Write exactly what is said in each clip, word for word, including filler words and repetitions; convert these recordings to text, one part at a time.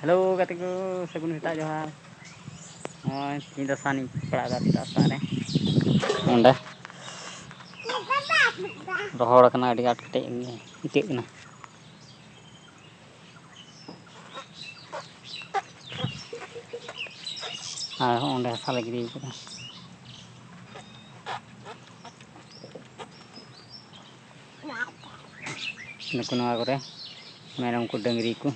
Hello ᱜᱟᱛᱮ ᱠᱚ, ᱥᱟᱹᱜᱩᱱ ᱥᱮᱛᱟᱜ ᱡᱚᱦᱟᱨ᱾ ᱱᱚᱜᱼᱚᱭ ᱛᱮᱦᱮᱧ ᱫᱚ ᱥᱟᱱᱤᱧ ᱯᱟᱲᱟᱜ ᱮᱫᱟ ᱥᱮᱛᱟᱜ ᱥᱮᱛᱟᱜ ᱨᱮ᱾ ᱱᱚᱸᱰᱮ ᱨᱚᱦᱚᱲ ᱠᱟᱱᱟ, ᱟᱹᱰᱤ ᱟᱸᱴ ᱠᱮᱴᱮᱡ ᱟᱹᱭᱠᱟᱹᱜ ᱠᱟᱱᱟ᱾ ᱟᱨ ᱦᱚᱸ ᱚᱸᱰᱮ ᱦᱟᱥᱟ ᱞᱮ ᱜᱤᱰᱤ ᱠᱟᱫᱟ᱾ ᱱᱩᱠᱩ ᱱᱚᱣᱟ ᱠᱚᱨᱮ ᱢᱮᱨᱚᱢ ᱠᱚ, ᱰᱟᱹᱝᱨᱤ ᱠᱚ᱾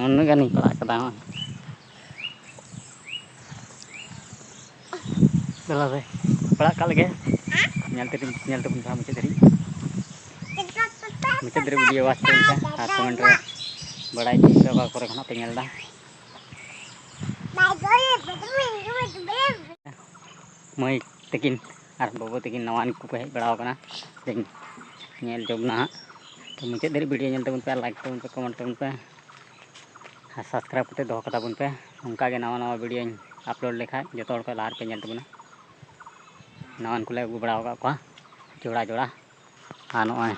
ᱩᱱᱟᱹᱜ ᱜᱟᱱᱤᱧ ᱯᱟᱲᱟᱜ ᱠᱟᱫᱟ᱾ ᱫᱮᱞᱟ ᱥᱮ, ᱯᱟᱲᱟᱜ ᱠᱟᱜ ᱞᱮᱜᱮ᱾ ᱧᱮᱞ ᱛᱮᱵᱚᱱ, ᱧᱮᱞ ᱛᱮᱵᱚᱱ ᱯᱮ ᱢᱩᱪᱟᱹᱫ ᱫᱷᱟᱹᱨᱤᱡ᱾ ᱢᱩᱪᱟᱹᱫ ᱫᱷᱟᱹᱨᱤᱡ video watch ᱛᱟᱵᱚᱱ ᱯᱮ ᱟᱨ comment ᱨᱮ ᱵᱟᱲᱟᱭ ᱦᱚᱪᱚᱧ ᱯᱮ ᱚᱠᱟ ᱠᱚᱨᱮ ᱠᱷᱚᱱᱟᱜ ᱯᱮ ᱧᱮᱞ ᱮᱫᱟ᱾ ᱢᱟᱹᱭ ᱛᱟᱹᱠᱤᱱ ᱟᱨ ᱵᱟᱹᱵᱩ ᱛᱟᱹᱠᱤᱱ ᱱᱟᱣᱟᱱ ᱠᱚᱠᱚ ᱦᱮᱡ ᱵᱟᱲᱟᱣ ᱠᱟᱱᱟ᱾ ᱧᱮᱞ ᱡᱚᱝ ᱱᱟᱦᱟᱜ᱾ ᱛᱚ, ᱢᱩᱪᱟᱹᱫ ᱫᱷᱟᱹᱨᱤᱡ video ᱧᱮᱞ ᱛᱟᱵᱚᱱ ᱯᱮ, like ᱛᱟᱵᱚᱱ ᱯᱮ, comment ᱛᱟᱵᱚᱱ ᱯᱮ ᱟᱨ subscribe ᱠᱟᱛᱮ ᱫᱚᱦᱚ ᱠᱟᱛᱟ ᱵᱚᱱ ᱯᱮ᱾ ᱚᱱᱠᱟ ᱜᱮ ᱱᱟᱣᱟ ᱱᱟᱣᱟ videoᱧ upload ᱞᱮᱠᱷᱟᱡ ᱡᱚᱛᱚ ᱦᱚᱲ ᱠᱷᱚᱱ ᱞᱟᱦᱟ ᱨᱮᱯᱮ ᱧᱮᱞ ᱛᱟᱵᱚᱱᱟ᱾ ᱱᱟᱣᱟᱱ ᱠᱚᱞᱮ ᱟᱹᱜᱩ ᱵᱟᱲᱟ ᱟᱠᱟᱫ ᱠᱚᱣᱟ ᱡᱚᱲᱟ ᱡᱚᱲᱟ᱾ ᱟᱨ ᱱᱚᱜᱼᱚᱭ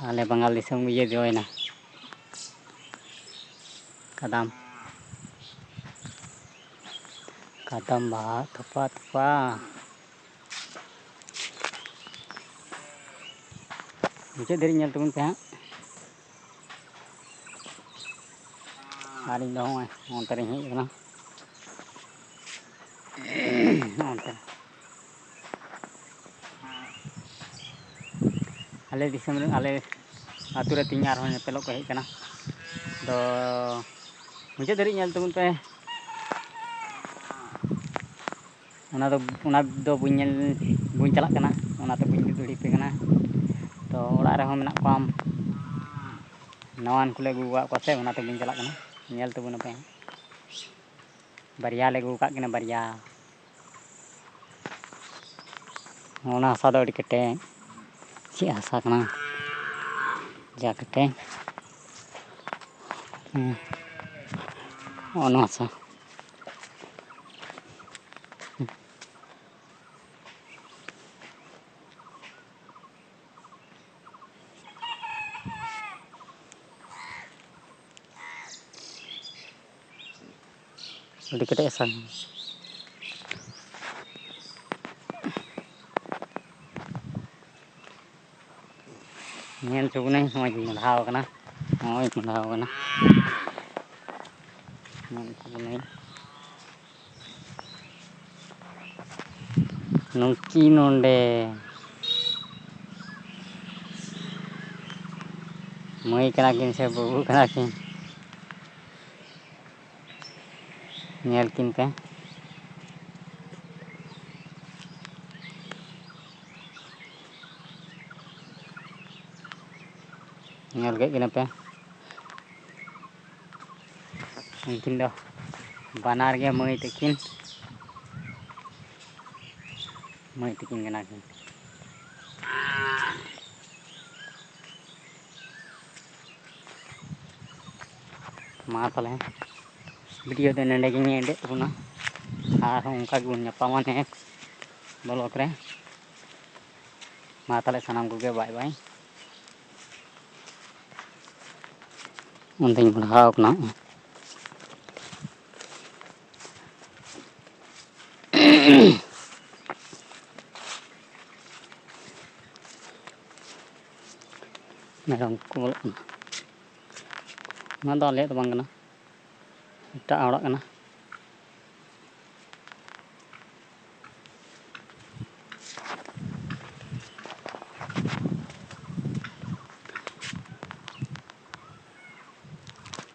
ᱟᱞᱮ ᱵᱟᱝᱜᱟᱞ ᱫᱤᱥᱚᱢ ᱤᱭᱟᱹ ᱡᱚᱭᱮᱱᱟ᱾ ᱠᱟᱫᱟᱢ, ᱠᱟᱫᱟᱢ ᱵᱟᱦᱟ ᱛᱚᱯᱟ ᱛᱚᱯᱟ᱾ ᱢᱩᱪᱟᱹᱫ ᱫᱷᱟᱹᱨᱤᱡ ᱧᱮᱞ ᱛᱟᱵᱚᱱ ᱯᱮ ᱦᱟᱸᱜ᱾ ᱟᱨ ᱤᱧ ᱫᱚ ᱦᱚᱸᱜᱼᱚᱭ ᱚᱱᱛᱮ ᱨᱤᱧ ᱦᱮᱡ ᱟᱠᱟᱱᱟ᱾ ᱱᱚᱜᱼᱚ ᱱᱚᱱᱛᱮ᱾ ᱟᱞᱮ ᱫᱤᱥᱚᱢ ᱨᱮ, ᱟᱞᱮ ᱟᱹᱛᱩ ᱨᱮ ᱛᱮᱦᱮᱧ ᱟᱨᱦᱚᱸ ᱧᱮᱯᱮᱞᱚᱜ ᱠᱚ ᱦᱮᱡ ᱟᱠᱟᱱᱟ᱾ ᱫᱚ ᱢᱩᱪᱟᱹᱫ ᱫᱷᱟᱹᱨᱤᱡ ᱧᱮᱞ ᱛᱟᱵᱚᱱ ᱯᱮ᱾ ᱚᱱᱟ ᱫᱚ, ᱚᱱᱟ ᱫᱚ ᱵᱟᱹᱧ ᱧᱮᱞ, ᱵᱟᱹᱧ ᱪᱟᱞᱟᱜ ᱠᱟᱱᱟ, ᱚᱱᱟᱛᱮ ᱵᱟᱹᱧ ᱩᱫᱩᱜ ᱫᱟᱲᱮᱭᱟᱯᱮ ᱠᱟᱱᱟ᱾ ᱛᱚ ᱚᱲᱟᱜ ᱨᱮᱦᱚᱸ ᱢᱮᱱᱟᱜ ᱠᱚᱣᱟ, ᱱᱟᱣᱟᱱ ᱠᱚᱞᱮ ᱟᱹᱜᱩ ᱟᱠᱟᱫ ᱠᱚᱣᱟ ᱥᱮ, ᱚᱱᱟᱛᱮ ᱵᱟᱹᱧ ᱪᱟᱞᱟᱜ ᱠᱟᱱᱟ᱾ ᱧᱮᱞ ᱛᱟᱵᱚᱱᱟᱯᱮ ᱦᱟᱸᱜ᱾ ᱵᱟᱨᱭᱟ ᱞᱮ ᱟᱹᱜᱩ ᱟᱠᱟᱫ ᱠᱤᱱᱟ, ᱵᱟᱨᱭᱟ᱾ ᱚᱱᱟ ᱦᱟᱥᱟ ᱫᱚ ᱟᱹᱰᱤ ᱠᱮᱴᱮᱡ᱾ ᱪᱮᱫ ᱦᱟᱥᱟ ᱠᱟᱱᱟ? ᱡᱟ ᱠᱮᱴᱮᱡ᱾ ᱦᱮᱸ᱾ ᱚᱱᱟ ᱦᱟᱥᱟ᱾ ᱟᱹᱰᱤ ᱠᱮᱴᱮᱡ ᱦᱟᱥᱟ᱾ ᱧᱮᱞ ᱦᱚᱪᱚ ᱵᱚᱱᱟᱹᱧ, ᱱᱚᱜᱼᱚᱭ ᱢᱚᱸᱰᱷᱟᱣ ᱠᱟᱱᱟ, ᱱᱚᱜᱼᱚᱭ ᱢᱚᱸᱰᱷᱟᱣ ᱠᱟᱱᱟ᱾ ᱧᱮᱞ ᱦᱚᱪᱚ ᱵᱚᱱᱟᱹᱧ᱾ ᱱᱩᱠᱤᱱ ᱱᱚᱰᱮ ᱢᱟᱹᱭ ᱠᱟᱱᱟ ᱠᱤᱱ ᱥᱮ ᱵᱟᱹᱵᱩ ᱠᱟᱱᱟ ᱠᱤᱱ? ᱧᱮᱞ ᱠᱤᱱ ᱯᱮ᱾ ᱧᱮᱞ ᱠᱮᱫ ᱠᱤᱱᱟ ᱯᱮ᱾ ᱩᱱᱠᱤᱱ ᱫᱚ ᱵᱟᱱᱟᱨ ᱜᱮ ᱢᱟᱹᱭ ᱛᱟᱹᱠᱤᱱ, ᱢᱟᱹᱭ ᱛᱟᱹᱠᱤᱱ ᱠᱟᱱᱟ ᱠᱤᱱ᱾ ᱢᱟ ᱛᱟᱦᱚᱞᱮ, video ᱫᱚ ᱱᱚᱰᱮ ᱜᱤᱧ end ᱮᱫ ᱛᱟᱵᱚᱱᱟ᱾ ᱟᱨᱦᱚᱸ ᱚᱱᱠᱟ ᱜᱮᱵᱚᱱ ᱧᱟᱯᱟᱢᱟ next vlog ᱨᱮ᱾ ᱢᱟ ᱛᱟᱦᱚᱞᱮ ᱥᱟᱱᱟᱢ ᱠᱚᱜᱮ bye bye᱾ ᱚᱱᱛᱮᱧ ᱵᱟᱲᱦᱟᱣ ᱠᱟᱱᱟ᱾ ᱢᱮᱨᱚᱢ ᱠᱚ ᱵᱚᱞᱚᱜ ᱠᱟᱱᱟ᱾ ᱱᱚᱣᱟ ᱫᱚ ᱟᱞᱮᱭᱟᱜ ᱫᱚ ᱵᱟᱝ ᱠᱟᱱᱟ, ᱮᱴᱟᱜ ᱦᱚᱲᱟᱜ ᱠᱟᱱᱟ᱾